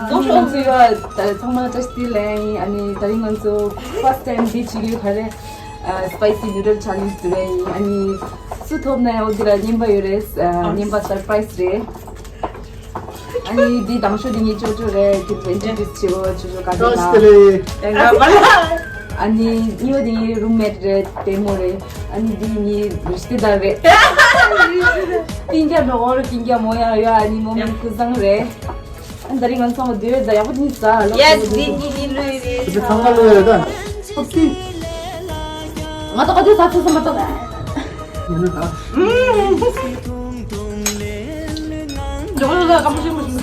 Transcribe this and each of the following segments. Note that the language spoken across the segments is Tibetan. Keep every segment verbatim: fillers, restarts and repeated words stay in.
ཚང་མ་བཀྲ་ཤིས་བདེ་ལེགས། ཨ་ནི་ད་རིང་ང་ཚོ་first time འདི་བྱེད་ཀྱི་ཡོད། ག་རེ། ཨ། spicy noodle challenge འདི་རེད། ཨ་ནི་སུ་ཐོབ་ན་ཡང་འོ་འདི་ལ་རྔན་པ་ཡོད་རེད། ཨ། རྔན་པ་surprise རེད། ཨ་ནི་འདི་དང་ཤོས་འདི་ངའི་ཅོ་ཅོ་རེད། ཁྱོད་introduce བྱེད་གོ། ཅོ་ཅོ་བཀའ་དྲིན་ལ། ཨ་ནི་གཉིས་པ་འདི་ངའི་roommate རེད། ལྟད་མོ་རེད། ཨ་ནི་འདི་ངའི་རི་ཤི་དེ་དར་རེད། སྤུན་ཀྱག་འགྲོ་འོར་སྤུན་ཀྱག་མོ་ཡང་ཡོད། ཨ་ནི་མོ་མིང་ཀུན་བཟང་རེད། ཨ་ནི་ད་རིང་ང་ཚང་མ་འདུས་རེད། ད་ཡག་པོ་གཉིད་ཟ་ལོ། Yes འདི་གཉིས་གཉིད་ལོས་རེད། དེ་ཚང་མ་ལོས་རེད་ད། ཨོ་ཙི། ང་ཏོག་ཏོག་ཟ་ཚོད་ཟ་མ་ཏོག་ཡིན་ན་ད། འགྲོ་ལ་ཀ་མོ་ཤི་མོ་ཤི།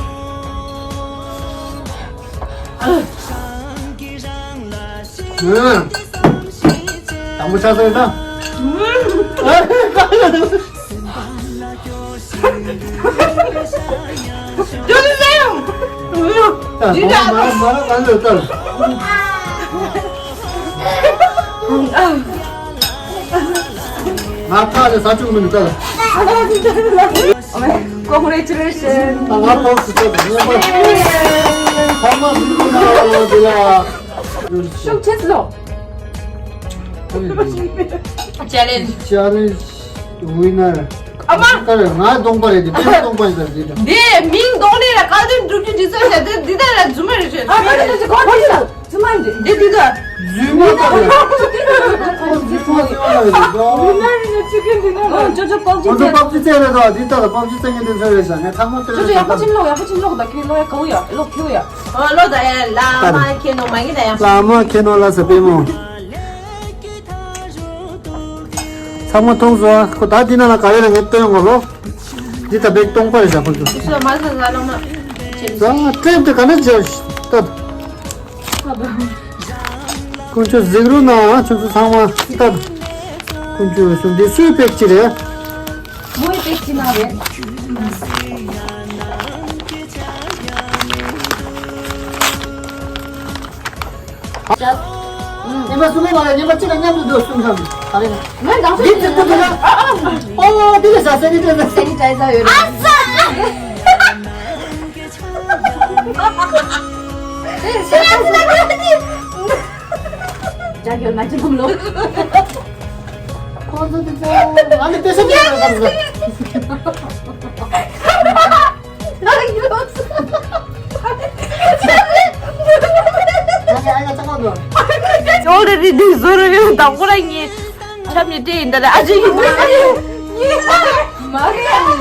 ཨ། དང་པོ་ཆགས་སོང་ད། Congratulations. ཤུགས་ཆེ་སོང་། Challenge. Challenge winner. ཨ་མ། ཀ་རེ་ང་གདོང་པ་རེད་དེ། དེ་གདོང་པ་ཡིན་ད་དེ་ད། དེ་མིང་གདོང་ལེན་ལ་ཁ་དོན་སྒྲུབ་རྒྱུ་འདི་ཚོ་བྱ་དེ་འདི་ལྟར་ལ་རྫུན་མ་རེད་ཤོད། ཨ་མ་རེད་དེ་གོ་དེ་ལ་རྫུན་མ་འདི། འདི་འདི་ད། རྫུན་མ་ད་རེད། ཁོ་རྫུན་མ་ཡོད་རེད་དེ། ཨོ་ཅོ་ཅོ་པག་ཅི་ཁོ་ཚོ་པག་ཅི་རྩེ་རེད་ད། འདི་ལྟར་ལ་པག་ཅི་རྩེ་མཁན་དེ་ཚོ་རེད་ཤག་ངས་ཐག་མ་ཅོ་ཅོ་ཡག་པོ་ཅིག་ཀློག་ཡག་པོ་ཅིག་ཀློག་ད་ཁྱོད་ཀློག་ཡག་ག་བོ་ཡ་ཀློག་ཁྱོད་ཡ། ཨོ་ལོ་ད་ཡ་བླ་མ་ཁྱེད་ནོ་མ་གི་ད་ཡ། བླ་མ་ཁྱེད་ནོ་ལ་ས་པེ་མོ། ཚང་མ་མཐོང་སོང་ཨ། ཁོ་ད་འདི་ནང་ལ་ག་རེ་ལ་ངས་སྟོན་ཡོང་གོ་ལོ། འདི་ད་བེག་སྟོང་པ་རེད་བཞག་ཁོ་ཚོ། ད་ཀྲེབ་དེ་ག་ནས་བྱས་ད། དཀོན་མཆོག་གཟིགས་རོགས་གནང་ཨ། ཁྱོད་ཚོ་ཚང་མ་ད། དཀོན་མཆོག་གསུམ་འདི་སུའི་བེག་ཅི་རེད། མོའི་བེག་ཅི་ན་རེད། ཉི་མ་གསུམ་པ་མ་རེད། ཉི་མ་གཅིག་ལ་མཉམ་དུ་འགྲོ་གསུམ་ཙམ་ག་རེ་ན། ངས་འདང་ཤོག་འདི་ཚིག་ཏུ་འདུག་ན། ཨ་ཨ། ཨོ་འདི་ལས་ས་སེ་ནི་ཏྲེ་ས། སེ་ནི་ཏྲེ་ས་ཡོད་རེད། ཨ་ཙ། ཡ་ཡ་ཡ་ཡ། ཇ་གི་ཡོད་ན་ཅི་འདུག་ལོ། ཁོ་ཚོ་དེ་ཚོ་ཨ་ནི་ཏེ་ས་ཏེ་ས་ཏེ་ས། Already this already དང་པོ་ར་ངས་ཆབ་ནས་སྤྲད་ཡིན་ད་ལ་ཨ་ཅེ་ཡིན་ད་ལ་ངས་མ་རེད།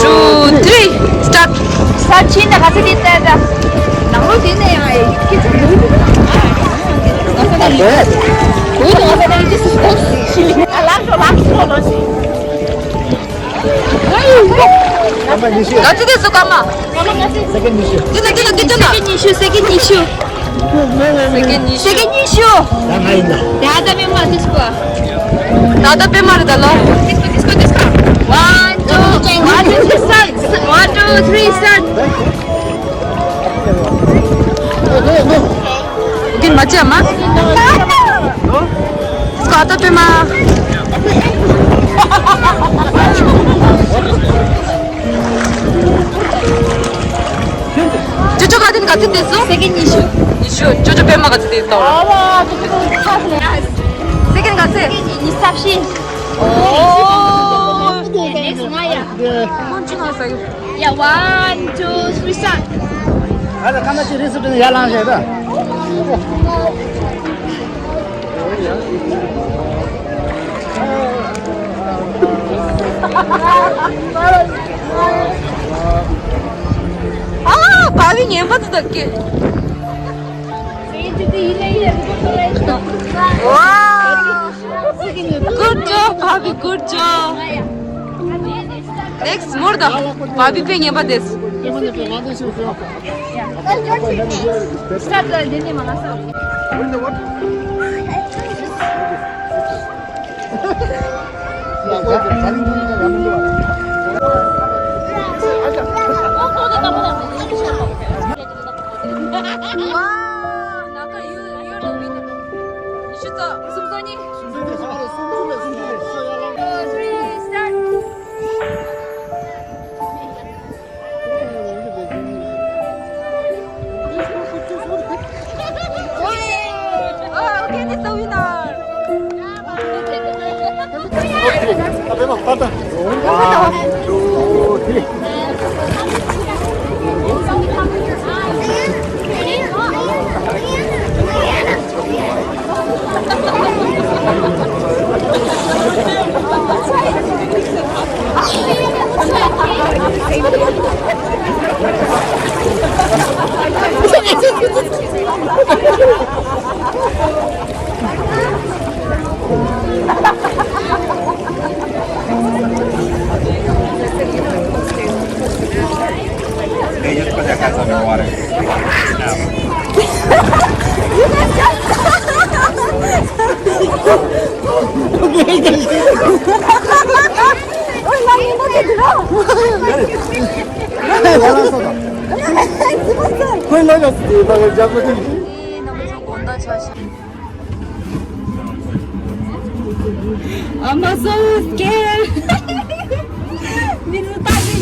Two, three, start. ས་ཆེན་ན་ག་ཚོད་དེ་ལྟ་ད། ནང་ལོ་དེ་ནས་ཡང་ཨེ་སྐད་ཆ་འདུག་ཨ་ལགས་སོ་ལགས་སོ་ལགས་སོ། ག་ཚོད་དེ་སུ་ག་མ། Second ཉི་ཤུ། དེ་ན་དེ་ན་དེ་ན། Second ཉི་ཤུ། Second ཉི་ཤུ། Second ཉི་ཤུ། ད་ང་ཡིན་ད། ད་ད་པེ་མ་དེ་སུ་ག། ད་ད་པེ་མ་རེད་ད་ལོ། One, two, one, two, three, start. One, two, three, start. Again, མ་བྱས་མ། སྐོར་ཏོ་པེ་མ། ཅོ་ཅོ་ག་ཚོད་ག་ཚོད་དེ་སོང་། Second ཉི་ཤུ། ཉི་ཤུ། ཅོ་ཅོ་པེ་མ་ག་ཚོད་དེ་སོང་། Second ག་ཚོད། Second ཉི་ཤུ་རྩ་བཞི། ཨོ། Next ང་ཡ། ཁོང་ཅི་ང་ཟ་གི། Yeah, one, two, three, start. ཨ་ད་ཁ་ན་ཅི་རེད་ཟེར་དུས་ཡར་ལངས་བྱས་ད། ཨ་བ་བི་ངན་པ་དུ་དག་གི། Wow! Good job, Bobby. Good job. Next, more the Bobby पे ངན་པ་དེ། Start the Jenny Manasa. Wow! ཉི་ཤུ་རྩ་གསུམ་རྩ་གཉིས། They just put their hands on their water. I'm so scared. This is Tashi.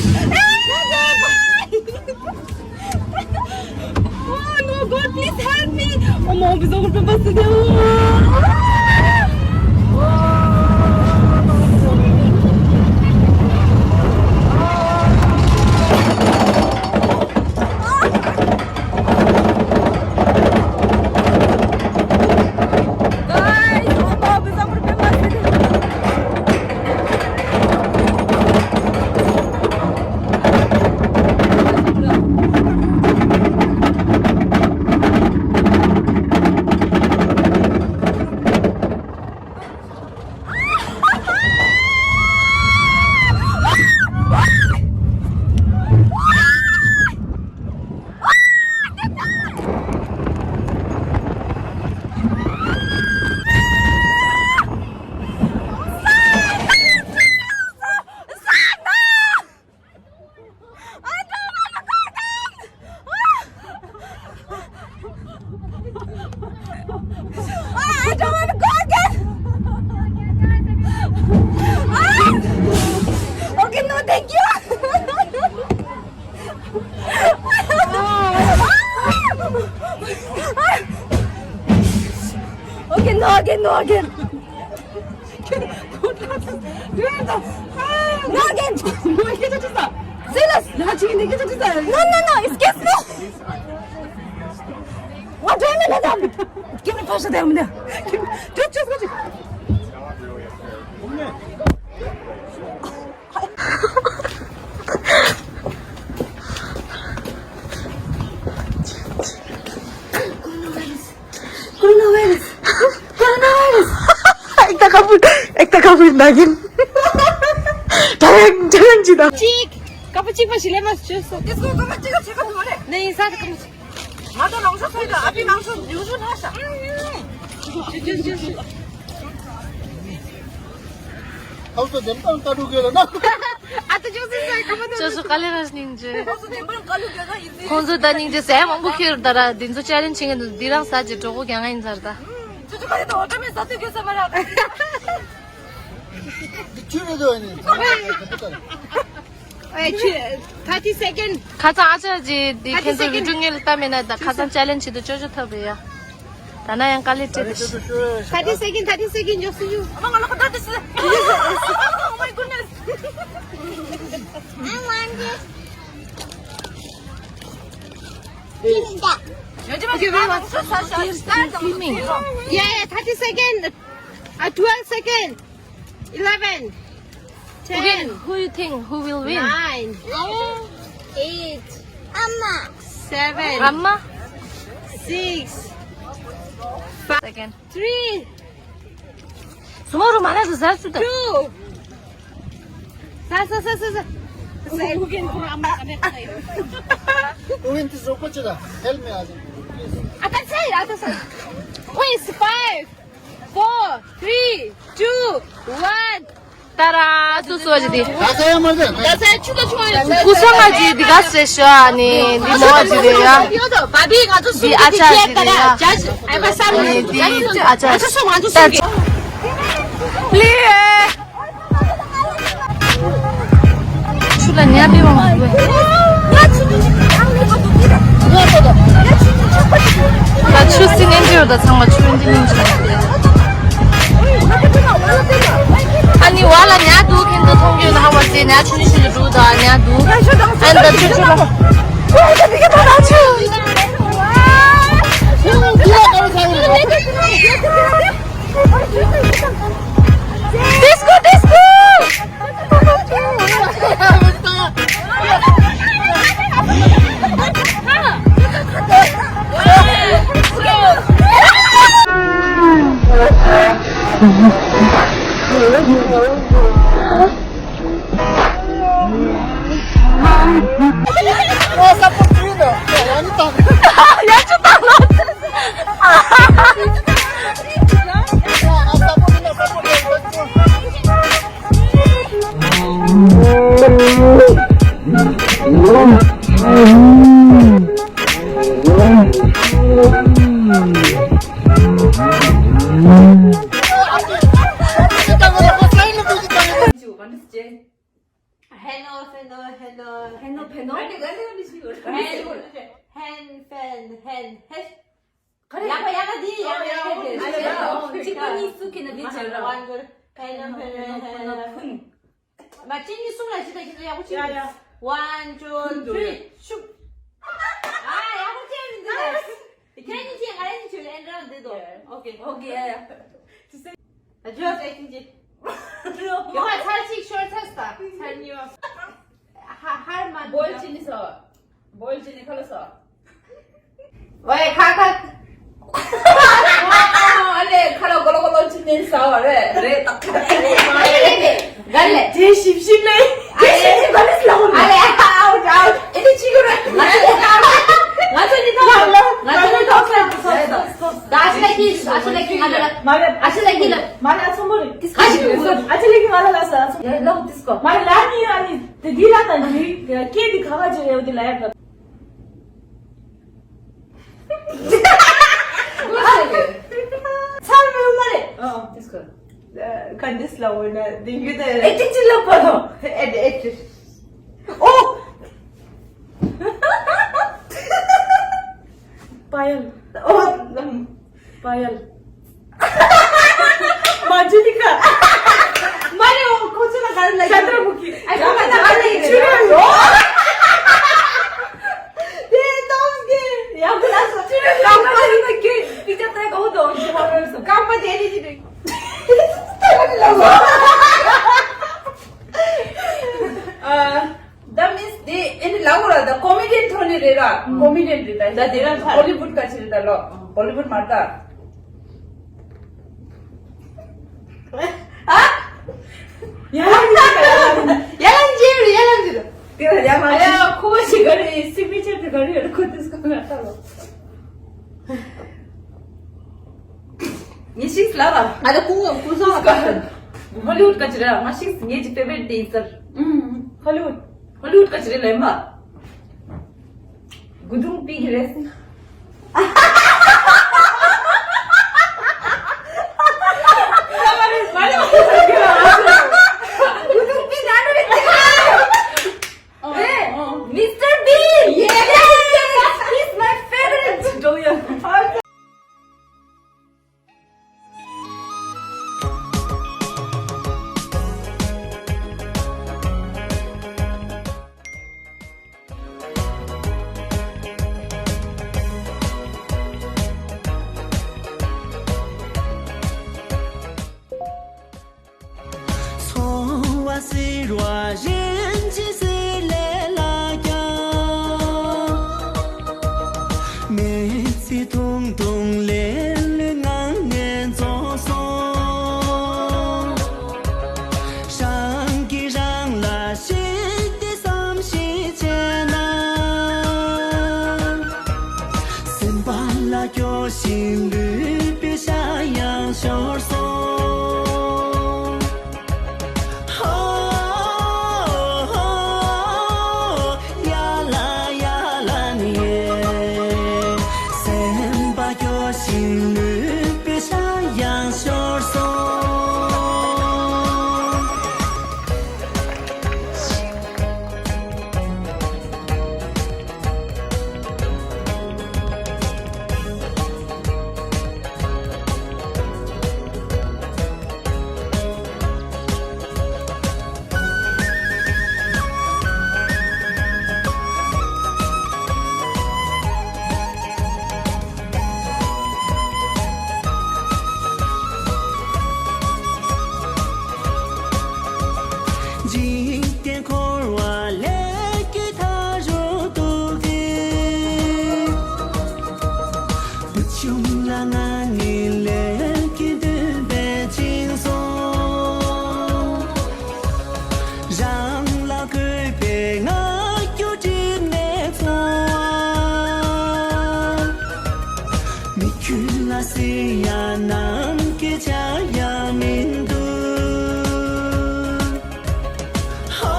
Oh no, God, please help me. Oh no, I'm so scared. I don't want to go again. Ah! Okay, no, thank you. Okay, no again, no again. No again. Serious. No, no, no, excuse me. What do you mean, madam? Give me pressure there, madam. Just, just, just. Coronavirus. Coronavirus. Ekta couple, ekta couple nagin. Tarang, tarang jida. Chik. Kapu chik pa shile mas chus. Let's go, kapu chik, chik pa mare. Nahi, sa kapu chik. Ma to longsa sai da, abhi longsa yuzu na sa. Jus, jus, jus. Hausa dem kan kadu gela na. Ata jus sai kapu. Jus kale ras ninje. Hausa dem kan kalu gela. ཁོང་ཚོ་ད་སྙིང་རྗེ་ཟས་མང་པོ་ཁྱེར་ད་ར། འདི་ཚོ་ཅེ་ལེན་ཇི་བྱེད་མཁན་འདུག་འདི་རང་ཟ་རྗེས་གྲོགས་པོ་རྒྱག་ཡིན་ཟེར་ད། ཁྱོད་ཚོ་ག་རེ་ད་འོ་ཏ་མེད་ཟ་ཚོད་དགོས་ས་མ་རེད། འདི་ཁྱོད་རེད་དོ་ཨ་ནི། ཨེ་ཁྱོད་thirty second། ཁ་སང་ཨ་ཅག་ཅིག་འདི་ཁྱེད་ཚོ་བི་ཌིའོ་ངས་ལ་བལྟ་མེད་ན། ད་ཁ་སང་ཅེ་ལེན་ཇི་བྱེད་དུ་ཅོ་ཅོ་ཐབས་རེད་ཡ། ད་ན་ཡང་དཀའ་ལས་སྤྲད་དེ། Thirty second, thirty second, just you. Oh my God, that is. Oh my goodness. I want this. This is that. Okay, wait, wait. Filming. Yeah, yeah, thirty second. Uh, twelve second. Eleven. Ten. Okay, who you think who will win? Nine. Eight. Amma. Seven. Amma? Six. Five. Second. Three. Tomorrow, mana tu sal sudah. Two. Sa, sa, sa, sa, sa. Sa, who can put Amma? Who win this opportunity? Help me, Ajay. Please. Atas saya, atas saya. Wait, five. Four, three, two, one. ཏཱ་ར། སུ་སུ་ཨ་ཅེ་འདི། ད་ས་ཡ་མ་ཟེར། ད་ས་ཡ་ཆུ་ད་ཆུ་ཨ་ཅེ། ཀུ་སང་ཨ་ཅེ་འདི་ག་ཟེར་ཤོ་ཨ་ནི་འདི་མོ་ཨ་ཅེ་རེད་ཡ། འདི་ཨ་ཅག་ཅིག་རེད་ཡ། ཨ་ནི་འདི་ཨ་ཅག་ད་ལི། ཆུ་ལ་ཉ་པི་མ་མ་དགོས། ད་ཆུ་སྲིན་ནན་ཅི་ཡོད་ད་ཚང་མ་ཆུ་ལེན་ཅི་ནན་ཅི། ཨ་ནི་བ་ལ་ཉ་འདུག Disco, disco! ཧེ་ནོ། ཧེ་ནོ། ཧེ་ནོ། ཧེ་ནོ། ཧེ་ནོ། ཧེན། ཧེན། ཧེན། ཧེན། ཧེན། ཧེ། ག་རེ། ཡག་པ། ཡག་པ། འདི་ཡག་པ། ཡག་པ། འདི་ཡག་པ། གཅིག་པ་གཉིས་གསུམ་གྱི་ན་འདི་བྱེད་རོགས། ཝན། ཏུ། ཧེ་ནོ། ཧེ་ནོ། ཧེ་ནོ། ཕུན། མ། གཅིག་གཉིས་གསུམ་ལ་གཅིག་དང་གཅིག་ཡག་པོ་བྱེད། ཡ་ཡ། ཝན། ཊུ། ཐི། ཤུགས། ཨ། ཡག་པོ་བྱེད་མི་འདུག་ཁྱེད་གཉིས་ཀྱིས་ང་རང་གཉིས་བྱོས་ལ་ཨེ་འདྲ་འདི་དོ། ཨོ་ཁེ། ཨོ་ཁེ། ཡ་ཡ། ད་ཇོ་ཟེར་གྱིན་ཅི། ཡོ་ཧ། ཚར་གཅིག་ཤོར་ཚར་སོང་། ཚར་གཉིས་པ། ཧ། ཧར་མ། བོལ་ཅི་ནི་སོ། བོལ་ཅི་ནི་ཁ་ལོ་སོ། ཝེ། ཁ་ཁ། ཨ་ལེ། ཁ་ལོ་གོ་ལོ་གོ་ལོ་ཅི་ནི་སོ་རེད། རེད། ད་ཁ་ལེ། ག་ལེ། ཇེ་ཞིབ་ཞིབ་ལེ། ཨ་ལེ། ཇེ་ཞིབ་ག་ལེ་སླ་བོ། ཨ་ལེ། ཨའུ་ཨའུ། ཨེ་ནི་ཅི་གོ་རེད། ང་ཚོ་ང་ཚོ་ནི་ཐོག་ང་ཚོ་ནི་ཐོག་ས་ད་ཨ་ཤི་ལ་ཀི། ཨ་ཤི་ལ་ཀི་ང་ལ། མ་རེད། ཨ་ཤི་ལ་ཀི་ལ། མ་རེད། ཨ་ཚོ་མོ་རེད། ཨ་ཤི་ལ་ཀི་ང་ལ་ལ་ས། ཡ་ལོ་ཏིས་ཀོ། མ་རེད། ལ་ནི་ཨ་ནི་དེ་དེ་ལ་ད་ནི་སྐད་དེ་ག་ག་ཅི་རེད་དེ་ལ་ཡ་ག་ཚར་མེད་མ་རེད། ཨ་ཨ་ཏིས་ཀོ། ག་འདིས་ལ་འོ་ན་དེ་ཡུ་དེ། ཨེ་ཏི་ཅི་ལ་པ་ལོ། ཨེ་ཏི་ཨེ་ཏི། ཨོ། པ་ཡལ། ཨོ། པ་ཡལ། མ་ཇི་ལི་ཀ། མ་རེད། ཨོ། ཁོ་ཚོ་ལ་ག་རེ་ལབ་ཀྱི། ཅ་ཏྲ་མུ་ཁི། ཨ། ཁོ་ཚོ་ལ་ག་རེ་ལབ་ཀྱི། ཨོ། དེ་ཏོག་གི་ཡག་པོ་ལབ་སོང་། ཅི་རེད། རྐང་པ་དེ་ནི་ཀི་པི་ཅ་ཏྲ་ག་བོ་དོ་ཞུ་བ་རེད་སོང་། རྐང་པ་དེ་ནི་ཅི་རེད། ཨ། ད་མིས་དེ་ཨེ་ནི་ལ་འོ་ར། ད་ཀོ་མེ་ཌི་ཡན་ཐོག་ནས་རེད་ར། ཀོ་མེ་ཌི་ཡན་རེད། ད་ད་དེ་རང་ཧོ་ལི་ཝུད་ག་ཅི་རེད། ད་ལོ་ཧོ་ལི་ཝུད་མ་རེད་ད། ཨ། ཡ་ལ་ཡ་ལ་ཡ་ལ་ཇི་རེད། ཡ་ལ་ཇི་རེད། དེ་ལ་ཡ་མ། ཨ་ཡ། ཁོ་བ་ཞིག་ག་རེ་སི་གི་ནེ་ཅར་དེ་ག་རེ་ཡོད། ཁོ་དེ་སྐོར་ང་ལྟ་ལོ། ངས་ཤིག་ལབ་ར། ང་ད་ཀུང་ཀུང་སོང་ང་ལྟ། ཧོ་ལི་ཝུད་ག་ཅི་རེད། ང་ཤིག་ངེད་ཀྱི་ཕེ་ཝ་རི་ཊི་ཌེ་ཡིན་ཟེར། ཧོ་ལི་ཝུད། ཧོ་ལི་ཝུད་ག་ཅི་རེད་ལབ་མ། གུ་དུང་པི་གི་རེད། Mister Bean! Yes! He's my favorite! ཚོར་བ་ཟེར་བ་གཞན་ཅི་ཟེར་ལས་ལ་ཀྱང་། མི་ཚེ་ཐུང་ཐུང་ལས་ལུས་ངང་ནས་རྫོགས་སོང་། རང་གིས་རང་ལ་གཞིགས་ཏེ་བསམ་གཞིག་བྱས་ན། སེམས་པ་ལ་སྐྱོ་ཞིང་ལུས་པའི་ཤ་ཡང་ཤོར་སོང་། ཧོ། འཇིག་རྟེན་འཁོར་བ་ལས་ཀྱི་མཐའ་རུ་གཏུགས་ཏེ། བུ་ཆུང་ལ་ང་ནི་ལས་ཀྱི་འདུན་པས་བཅིངས་སོ། རང་ལ་དགོས་པའི་ང་རྒྱལ་སྒྲིབ་ནས་འཚོ་བ། མི་ཁྱོད་ལ་སྲིད་ཡ་ནམ་མཁའི་ཆ་ཡང་མི་འདུག། ཧོ་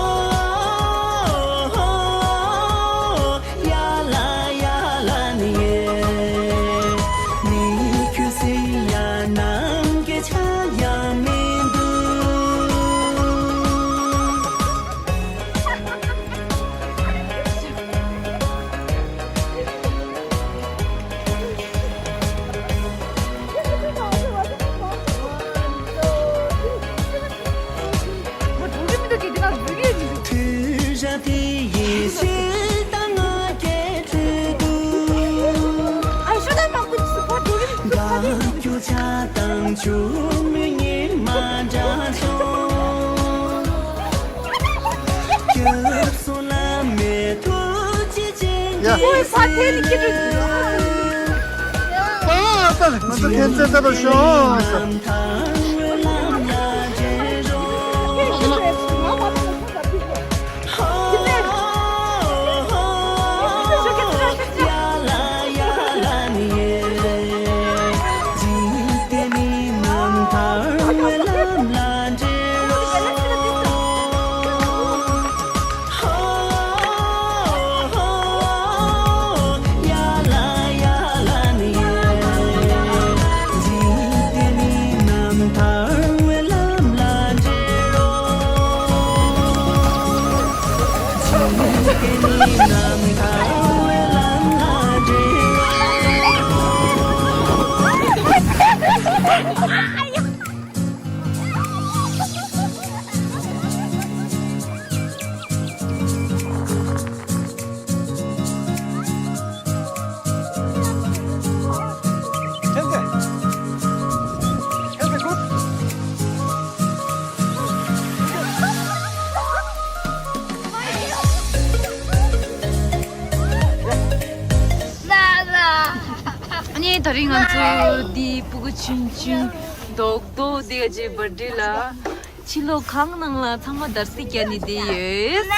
ཧོ་ཡ་ལ་ཡ་ལ་ནི་ཡེ། མི་ཁྱོད་སྲིད་ཡ་ནམ་མཁའི་ཆ་ཡང་མི་འདུག། དུས་རབས་འདི་ཡི་གཞི་དང་ང་རྒྱལ་ཁྲོད་དུ། དགའ་སྐྱོ་ཆགས་སྡང་ཕྱུག་མོའི་ཉི་མ་འདྲ་ཤོག། སྐྱབས་སུ་བླ་མེད་ཐུགས་རྗེ་ཅན་གྱི་སྲས། ཨ་ཙི། ང་ཚོ་ཐན་རྩེ་ལྟ་བུ་ཤོག་ཟེར། ཨ་ནི་དེ་རིང་ང་ཚོ་འདི་སྤུ་གུ་ཆུང་ཆུང་རྡོག་རྡོག་འདི་ག་ཅིག་བར་ཌེ་ལ། ཕྱི་ལོགས་ཁང་ནང་ལ་ཚང་མ་འདར་སིག་རྒྱག་ནས་བསྡད་ཡོད།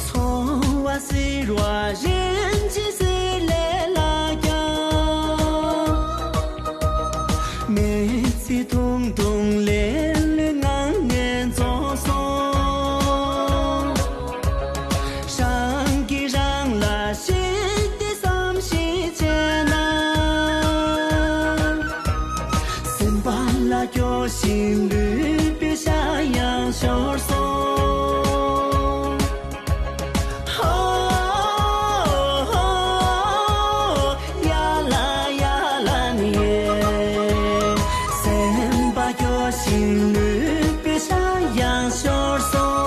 འཚོ་བ་ཟེར་བ་རིན་ཆེན་ཟེར་ལས་ལྷག་ཀྱང་། མི་ཚེ་ཐུང་ཐུང་ལས་ལུས་ངང་ནས་རྫོགས་སོང་། རང་གིས་རང་ལ་གཞིགས་ཏེ་བསམ་གཞིག་བྱས་ན། སེམས་པ་ལ་སྐྱོ་ཞིང་ལུས་པའི་ཤ་ཡང་ཤོར་སོང་། ཧོ་ཧོ་ཡ་ལ་ཡ་ལ་ནི། སེམས་པ་སྐྱོ་ཞིང་ལུས་པའི་ཤ་ཡང་ཤོར་སོང་།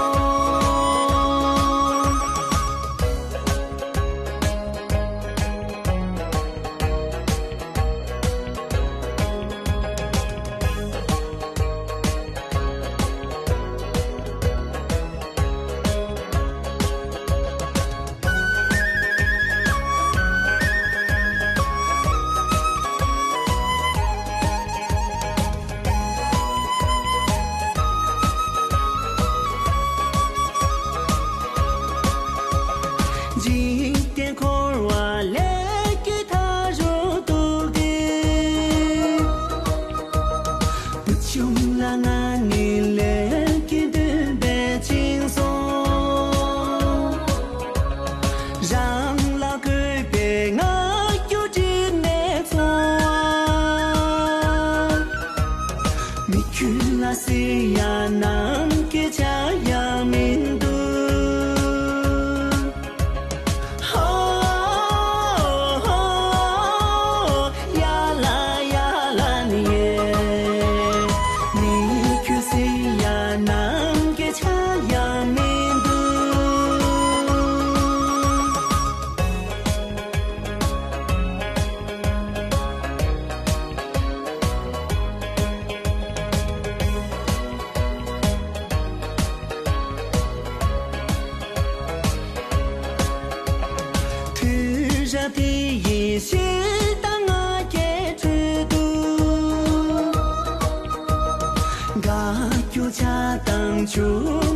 འཇིག་རྟེན་འཁོར་བ་ལས་ཀྱི་མཐའ་རུ་གཏུགས་ཏེ། བུ་ཆུང་ལ་ང་ནི་ལས་ཀྱི་འདུན་པས་བཅིངས་སོ། རང་ལ་དགོས་པའི་ང་རྒྱུ་སྒྲིབ་མེད་འཚོ་བ། མི་ཁྱོད་ལ་སྲིད་ཡ་ནམ་མཁའི་ཆ་ཡང་མི་འདུག་ཧོ། ཧོ། ཡ་ལ་ཡ་ལ་ནི་ཡེ། མི་ཁྱོད་སྲིད་ཡ་ནམ་མཁའི་ཆ་ཡང་མི་འདུག་དུས་རབས་འདི་ཡི་གཞི་དང་ང་རྒྱལ་ཁྲོད་དུ། དགའ་སྐྱོ་ཆགས་སྡང་ཆུ་